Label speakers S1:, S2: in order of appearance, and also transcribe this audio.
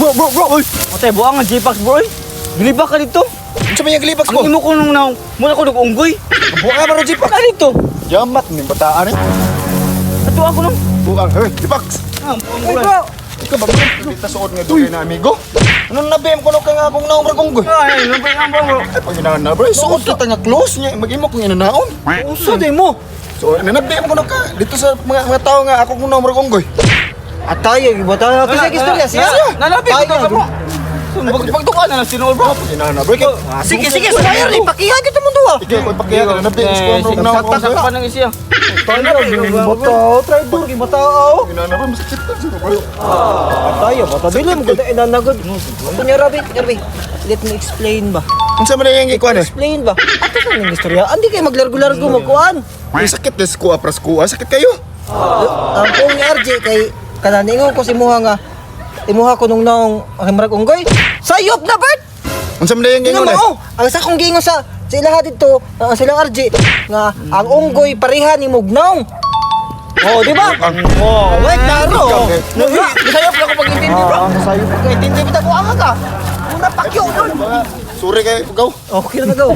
S1: Bro, bro, bro, oy. Matay buang ang J-Pax, bro, oy. Gilibak ka dito.
S2: Unsa man yung gilipax
S1: Ang
S2: ko?
S1: imo ko nung naong, muna ko nag-unggoy.
S2: Buang ka bro, J-Pax.
S1: Ka dito.
S2: Yamat ni bataan eh.
S1: Ato ako nung.
S2: Buang, hey, J-Pax.
S1: Ah,
S3: Uy, bro.
S2: Ikaw ba bro? Dito suod nga dugay na amigo. Anong na-BM ko no ka nga akong naong ragonggoy?
S1: Ay, ano ba yan, bro, bro?
S2: Ay, pag na bro, suod kita nga close niya, mag-imo kong inanaon.
S1: Usa day mo.
S2: So, nanabim ko no ka dito sa mga tao nga ako kong naong ragonggoy.
S3: Atay, bata. Kasi istorya siya.
S1: Nalabi ko to, bro. Pagtukan na lang sinuol, bro.
S2: Pag na bro, kay
S3: Sige, sige, sumayar ni pakiha kita mo duha.
S2: Ikaw ko ipakiya ka na BM ko ang naong
S1: Sakta
S2: ragonggoy.
S1: pa ng isiya.
S3: Bata, traitor kay bata aw.
S2: Ginana bro, masakit na siguro bro.
S3: Atay, bata dili mo gud inanagod. Kunya Rabi, Rabi. Let me explain ba.
S2: Unsa man yung gikuan eh?
S3: Explain ba? Ato sa ning istorya. Andi kay maglargo-largo magkuan.
S2: Ay, sakit des kuha pras kuha, sakit kayo.
S3: Ang kong ni RJ kay kanan ingon ko si imuha nga imuha ko nung naong ang marag unggoy. Sayop na Bert.
S2: Unsa man yung
S3: Tingnan
S2: gingon
S3: mo
S2: eh?
S3: oh, ang sa akong giingon sa sa ilaha dito, ang silang RJ nga ang unggoy pareha ni Mugnaw. Oh, di ba? Oh, wait klaro.
S1: Sayop lang ko pag-intindi, bro.
S3: Sayop ka intindi bitaw ko ang ka. Una pakyo dun.
S2: Sorry kay gaw.
S3: Okay na go.